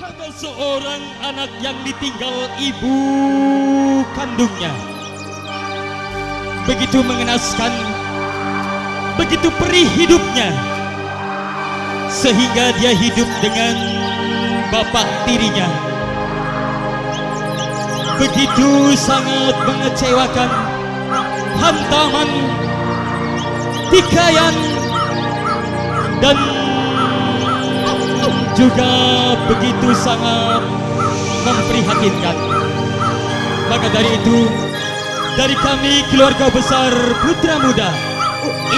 Ada seorang anak yang ditinggal ibu kandungnya. Begitu mengenaskan, begitu perih hidupnya, sehingga dia hidup dengan bapak tirinya. Begitu sangat mengecewakan hantaman, tikaian, dan juga begitu sangat memprihatinkan. Maka dari itu, dari kami keluarga besar Putra Muda,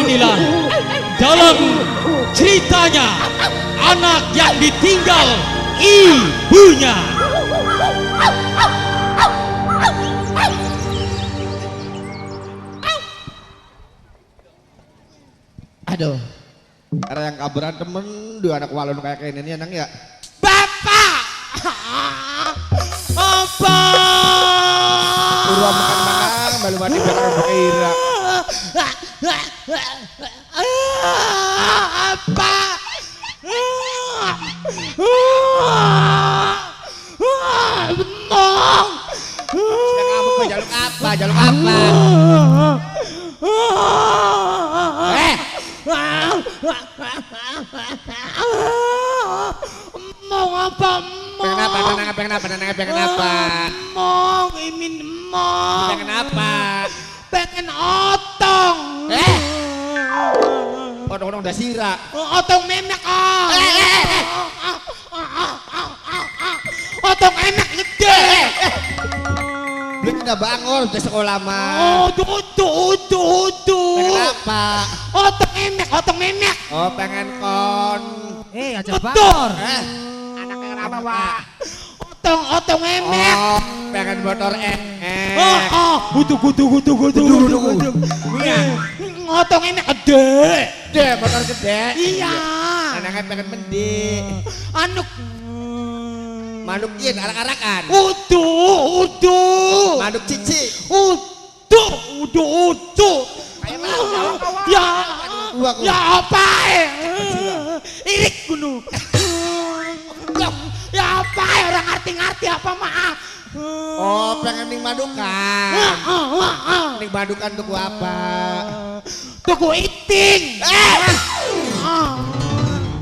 inilah dalam ceritanya anak yang ditinggal ibunya. Aduh, ada yang kabaran temen dua anak walon kayak kayak ini nang ya. Bapak, apa? Urang makan-makan, baru mati belakang berkira. Apa? Benong. Yang kamu kok jaluk apa? Jaluk apa? Mau apa? Pengen apa? Nenang pengen apa? Nenang pengen apa? Mau imin mau. Pengen apa? Pengen otong. Otong-otong udah sira. Otong memek ah. Otong emek gede. Belum udah bangun, udah sekolah mah. Oh, tuh. Pengen apa? Otong emek, otong memek. Oh, pengen kon. Aja bangor. Anaknya kenapa, Pak? Otong emek. Oh, pengen motor emek. Oh, kutu. Iya. Otong emek gede. Gede, motor gede. Iya. Anaknya pengen mendik. Anuk. Manuk yin, arak-arakan. Udu. Manuk cici. Udu. Ya. Ya apa? Irik gunu. Ya apa orang ngerti-ngerti apa mah? Oh, pengen ning madukan. Ning madukan tuku apa? Tuku iting.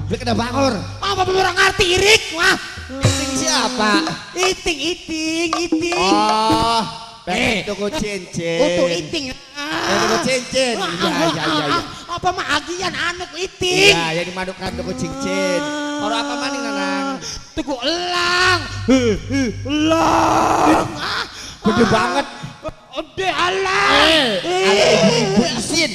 Beli kena bangor. Apa orang ngerti irik? Wah. Iting siapa? Iting. Oh, pengen tuku cincin. Untuk iting. Pengen tuku cincin. Iya. Apa mah agian anuk iting. Iya, yang dimadukan tuku cincin. Kalau apa maning nanang? Tuku elang. Elang. Gede banget. Gede elang. Ibu isin.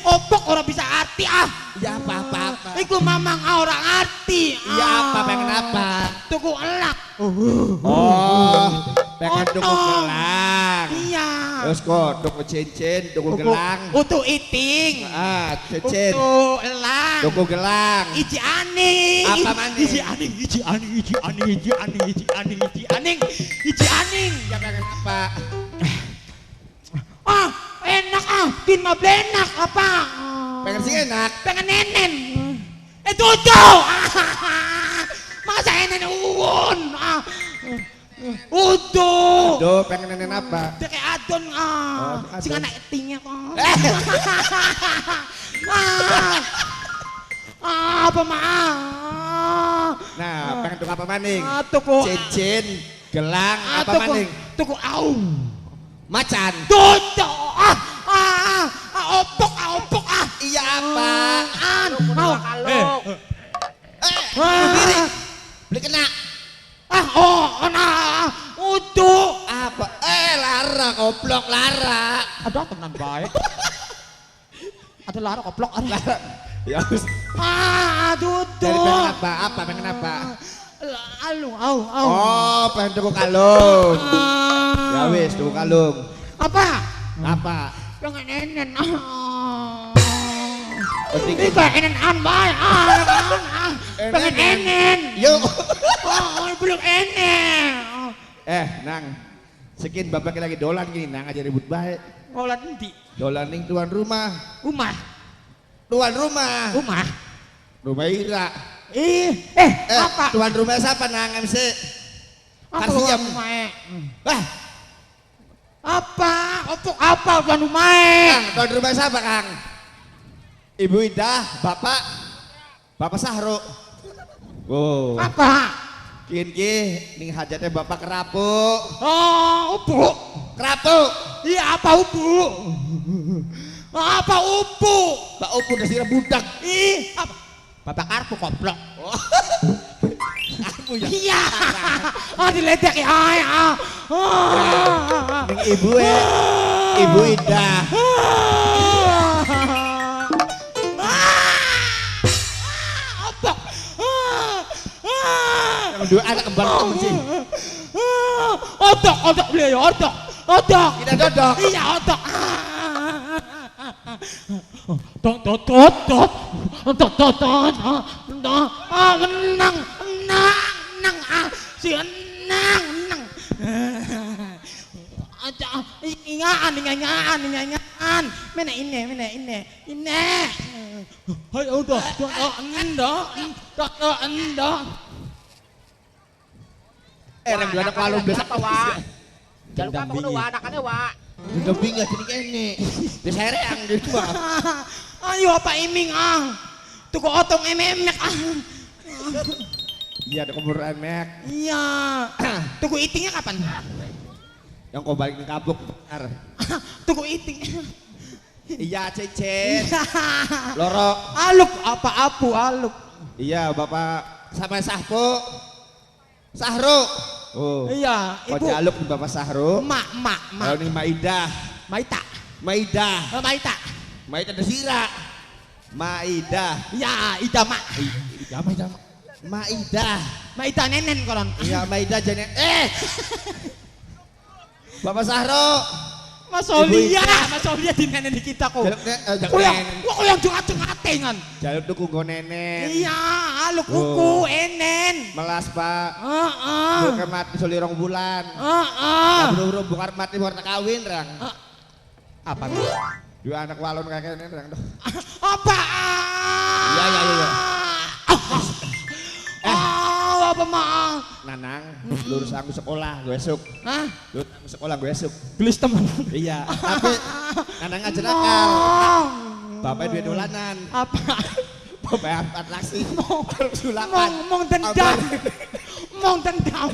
Opok orang bisa arti ah. Ya apa. Iku mamang orang arti. Iya apa pengen apa? Tuku elang. Oh, pengen tuku gelang. Iya. Terus kok tuku cincin, tuku gelang. Untuk iting. Ah, cincin. Untuk elang. Tuku gelang. Iji aning. Apa maning? Iji aning. Iji aning. Ya pengen apa? Ah, enak ah, bin mah blenak apa? Pengen sih enak. Pengen nenen. Tutu. Masa enen uwun. Uduh. Aduh, pengen nenen apa? Dia kayak adon ah. Sing anak etingnya kok. Apa mah? Nah, pengen tuku apa maning? Tuku cincin, gelang, apa maning? Tuku au. Macan. Tutu. Opok ah. Iya apa? Au. Beli kena. Uduh. Apa? Lara goblok lara. Ada tenan baik. Ada lara goblok ada. Ya wis. Aduh. Dari pengen apa? Apa pengen apa? Alung, au. Oh, pengen tuku kalung. Ya wis, tuku kalung. Apa? Apa? Pengen enen. Ini kayak enen an bae. Pengen enen. Yuk. Oh, belum enen. Nang. Sekian bapak lagi dolan gini, nang aja ribut baik. Dolan endi? Dolan ning tuan rumah. Rumah. Tuan rumah. Rumah. Rumah Ira. Ih, apa? Tuan rumah siapa nang MC? Apa Karsiyem. tuan rumah? Wah, Apa? Untuk apa tuan rumah? Kang, tuan rumah siapa, Kang? Ibu Ida, Bapak Bapak Sahro. Oh. Apa? Kin ki ning hajatnya Bapak Kerapuk. Oh, upu. Kerapuk. Iya, apa upu? Apa upu? Pak Upu udah sira budak. Ih, apa? Bapak karpu goblok. Oh. Aku ya. Iya. Ah, diledek ya. Ah, ah. Ning ibu e, Ibu Ida. Apa? Yang dua anak kembar temen sih. Odok, odok beliau, ya, odok, odok. Kita dodok. Iya, odok. Dot, dot, dot, dot, dot, dot, dot, dot. Ah, menang, menang, menang, ah, si menang, menang. Aja, ingaan, ingaan, ingaan. Mana ini, mana ini, ini. Hai, udah, dot, endok, dot, endok. Rem dua anak lalu biasa apa, Wak? Jaluk apa ngono, Wak? Anakane, Wak. Dendam lah jadi kene. Disereang gitu, Pak. Ayo apa iming ah. Tuku otong emek ah. Iya, ada kubur emek. Iya. Tuku itingnya kapan? Yang kau balik ke kabuk bentar. Tuku iting. Iya, cecet. Loro. Aluk apa apu aluk. Iya, Bapak sama Sahpo. Sahro. Oh. Iya, Kau ibu. jaluk di Bapak Sahro. Mak, mak, mak. Kalau nih Maidah. Maita. Maidah. Oh, Maita. Maida Desira. Maidah. Ya, Ida mak. Ida Maida. Maidah. Maita nenen kolon. Iya, Maida jane. Eh. Bapak Sahro. Mas Ibu Olia, Ida. Mas Olia di nenen di kita kok. Jaluk jaluk Kuyang, nenen. kok kuyang jengate ngan. Jaluk tuku nggo nenen. Iya, aluk kuku enen. Melas, Pak. Heeh. Bukan mati soli rong bulan. Heeh. Buru-buru bukan mati warna kawin, Rang. Apa? Dua anak walon kakek ini, Rang. Apa? Iya, iya, iya. Ah, apa mak? Nanang, lurus aku sekolah gue esuk. Hah? Lurus aku sekolah gue esuk. Gelis temen. Iya, tapi Nanang aja nakal. Bapak duit dolanan. Apa? Bapak atraksi. Arep sulapan. Mong mong dendam. Mong dendam.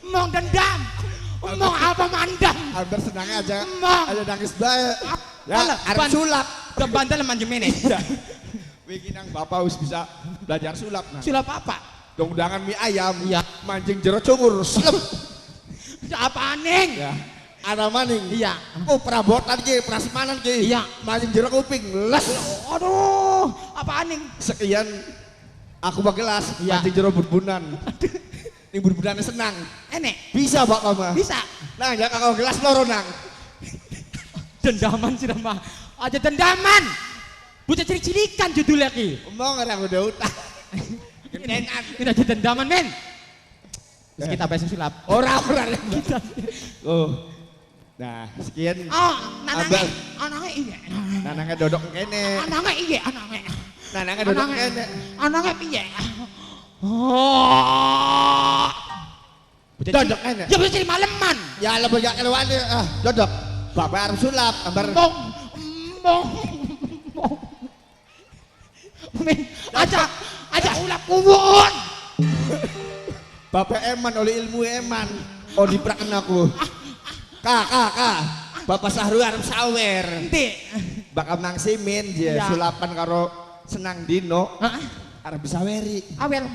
Mong dendam. Mong apa mandam? Hampir senangnya aja. Mong. Aja nangis bae. Ya, Alah, arep sulap. Bandel manjemene. Wingi nang bapak wis bisa belajar sulap nah. Sulap apa? Dong undangan mie ayam. Iya. Mancing jero cungur, slep. Apa aning? Ya. Ana maning. Iya. Oh, perabotan ki, prasmanan ki. Iya. Mancing jero kuping, les. Aduh, apa aning? Sekian aku pakai gelas, Iya. mancing jero burbunan. Ini burbunannya senang. Enek. Bisa Pak Mama. Bisa. Nah, ya kakak gelas loro nang. Dendaman sih mah. Aja dendaman. Bocah cilik-cilikan judulnya ki. Omong orang udah utang. Gendenan. Ini aja dendaman men. Terus kita besok sulap. Ora-ora. Oh. Nah, sekian. Oh, nanange, Abang. anange iya. Nanangnya dodok kene. Anange iya, anange. Nanangnya dodok Anange, kene. anange piye? Oh. Dodok kene. Ya bocah cilik maleman. Ya lebih gak keluar ah, dodok. Bapak arep sulap, ambar. Mong, mong, mong. Men, aja, aja ulap kuwun. Bapak eman oleh ilmu eman. Oh dipraken aku. Kak, kak, kak. Bapak Sahru arep sawer. Endi? Bakal nang simin dia Iya. sulapan karo senang dino. Heeh. Arep disaweri. Awel.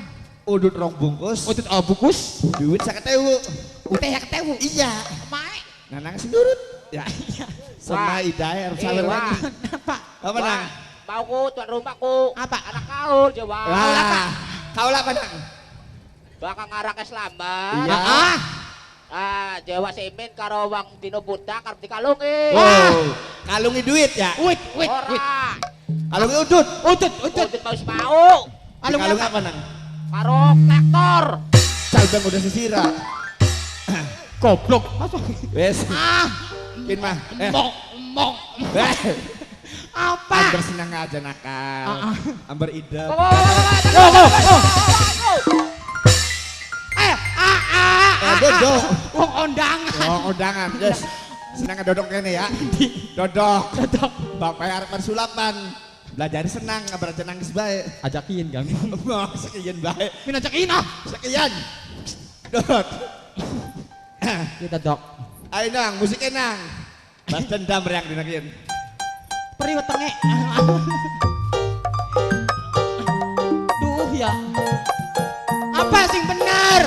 Udut rong bungkus. Udut oh, bungkus. Duit 50.000. Uteh 50.000. Iya. Mae. Nanang sing nurut. Ya. Sama Idae arep sawer Wah. lagi. Apa? Apa nang? Mau ku tuan rumahku. Apa? Anak kaul coba. Lah. Kau lah apa nang? Bakal ngarake selamat. Iya. Ah, Ah, Jawa Semen karo wong dino budak arep dikalungi. Oh, kalungi duit ya? wait, wait, wait. Ora. Kalungi udut. Udut, udut. Udut mau mau. Kalungi Kalungi apa? apa nang? Karo traktor. Calbang udah sisira. Goblok. Masuk. Wes, Ah, kin mah. mong, mong. Eh. Apa? Amber senang aja nakal. Amber idem. Ayo, dodok. Wong ondangan. Wong ondangan, yes. Senang dodok kene ya. Dodok. Dodok. Bapak arep sulapan. Belajar senang, kabar aja nangis bae. Ajakin kami. Sekian bae. Min ajakin ah. Sekian. Dot. Kita dok. Ayo nang, musiknya nang. Bas dendam riang dinakin. Peri wetenge. Duh ya. Apa sing bener?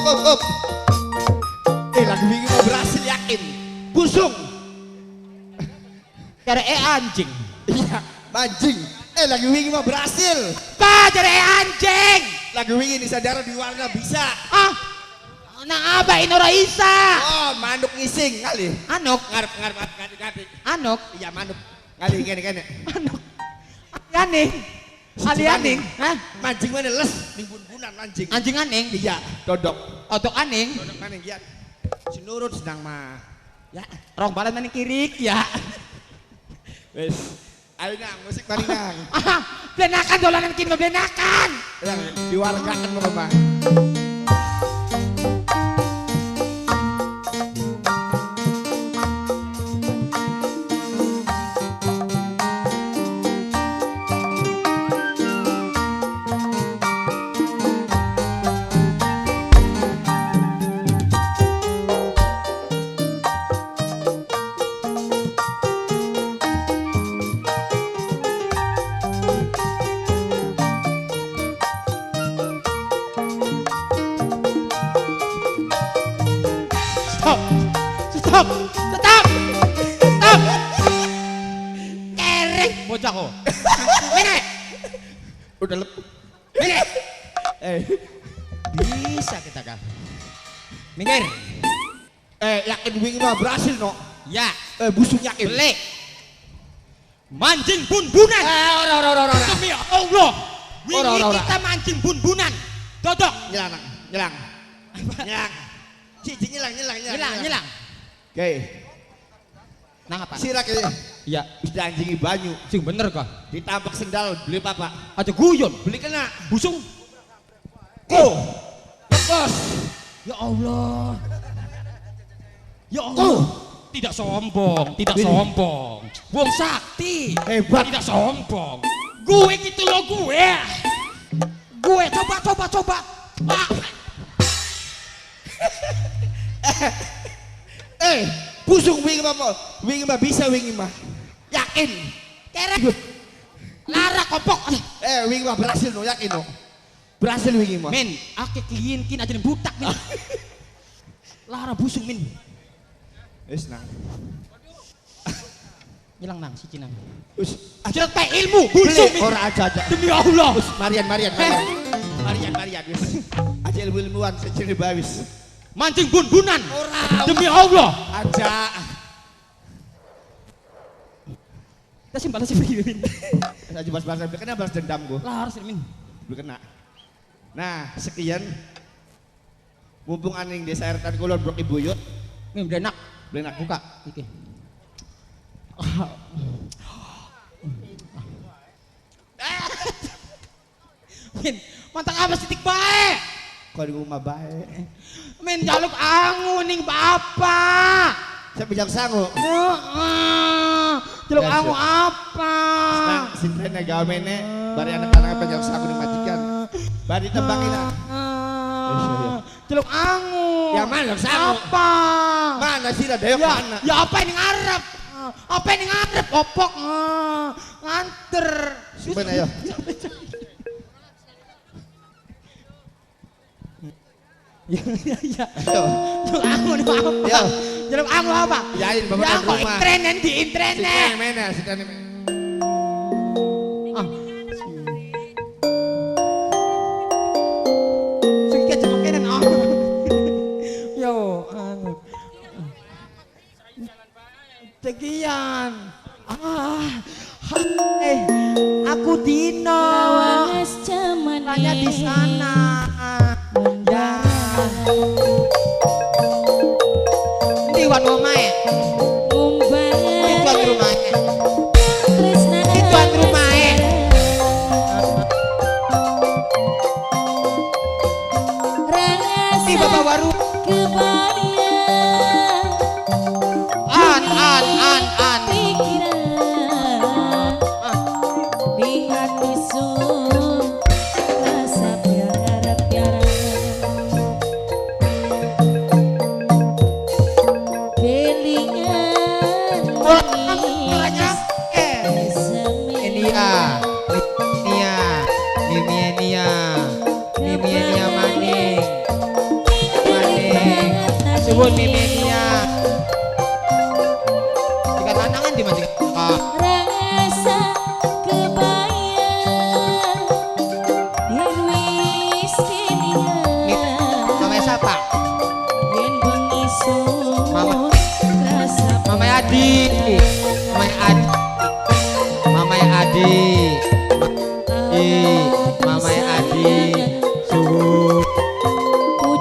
Op. Lagi wingi mau berhasil yakin. Busung. Jare anjing. Iya, anjing. Lagi wingi mau berhasil. Pak, jare anjing. Lagi wingi di sadar di warna bisa. Ah. Nah, apa ini ora isa? Oh, manuk ngising kali. Anuk ngarep ngarep ngarep. Anuk. Iya, manuk. Kali kene kene. Anuk. Alianing. Alianing. Hah? Mancing mana les ning bun-bunan mancing. Anjing aning. Iya, dodok. Odok aning. Dodok maning iya. Sinurut sedang mah. Ya, rong balan maning kirik ya. Wis. Ayo nang musik mari nang. Ah, blenakan dolanan kini blenakan. Yang diwargaken moko mah. Stop. Stop. Stop. Stop. Kerek bocah kok. Mene. Udah lep. Mene. Bisa kita kan. Minggir. Yakin wingi mah berhasil no. Ya. Busung yakin. Beli. Mancing bun-bunan. Ora ora ora ora. Demi Allah. Wingi kita mancing bun-bunan. Dodok. Nyelang, nyelang. Nyelang. Cici nyelang, nyelang, nyelang. Nyelang. Oke. Nang apa? Sirak ya. Iya. Wis dianjingi banyu. Sing bener kah? Ditampak sendal beli papa. Aja guyon. Beli kena. Busung. Oh. Lepos. Ya Allah. Ya Allah. Oh. Tidak sombong, tidak sombong. Wong sakti. Hebat. Tidak sombong. Gue gitu loh gue. Gue coba coba coba. Ah. Busung wingi mah, wingi mah bisa wingi mah. Yakin. Kerek. Lara kopok. Wingi mah berhasil no, yakin no. Berhasil wingi mah. Men, ake klien kin aja butak min. Lara busung min. Wis nang. Nyelang nang siji nang. Wis, aja pe ilmu busung min. Ora aja aja. Demi Allah. Wis Marian Marian Marian. Marian Marian wis. Aja ilmu-ilmuan sejene bae wis. Mancing bun-bunan. Ora. Demi Allah. Aja. Kita sih balas sih min. Aja balas-balas kena balas dendam gua. Lah harus min. Belum kena. Nah, sekian mumpung aning desa Ertan Kulon Brok Ibu Yut. Min blenak. Blenak buka iki. Min, mantap apa sitik bae. Kok di rumah bae. Men jaluk angu ning bapak. Saya bijak sangu. Heeh. Jaluk angu apa? Nang sintrene gawe mene bari anak-anak penjak sangu ning majikan. Bari tebak ina. Jaluk angu. Ya mana jaluk sangu? Apa? Mana sih ada ya mana? Ya apa ini ngarep? Apa ini ngarep? Opok nganter. Simpen ayo. Ya ya ya. Jaluk angu nih apa? Jaluk angu apa? Yain bapak ya kok intrenen di intrenen. Sitene sitene mene. Ah. Sing aja makanan ah. Yo anu. Sekian. Ah. Hai. Aku Dino. Tanya di sana. Ya. Ini wan omae. Ini tuan rumahe. Ini tuan rumahe. Ini bapak waru. An an an an. Suwun mimenia. Jika lanangan di majikan. Rasa kebayang yen wis kelingan. Mama siapa? Yen bengi Mama. Mama Adi. Mama Adi. Mama Adi. Mama Adi. Suwun. Oh,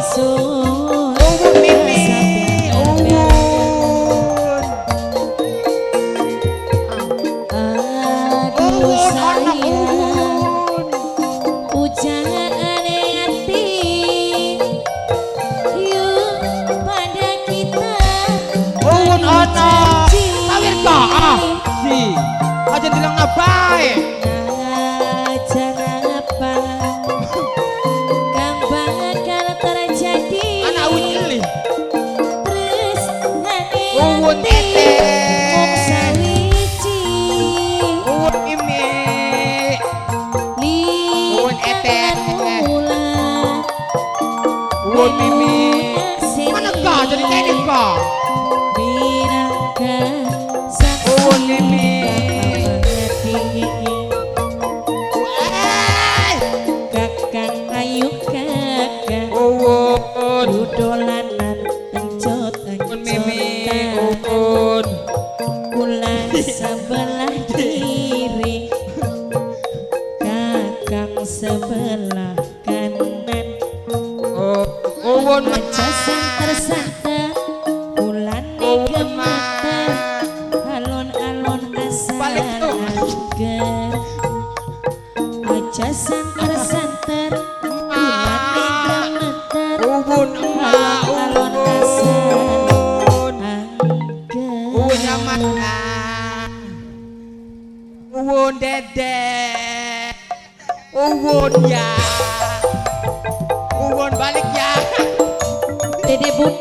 suwun. Alon-alon Uwun Dede. Uwun ya. Uwun balik ya. Dede Bunda.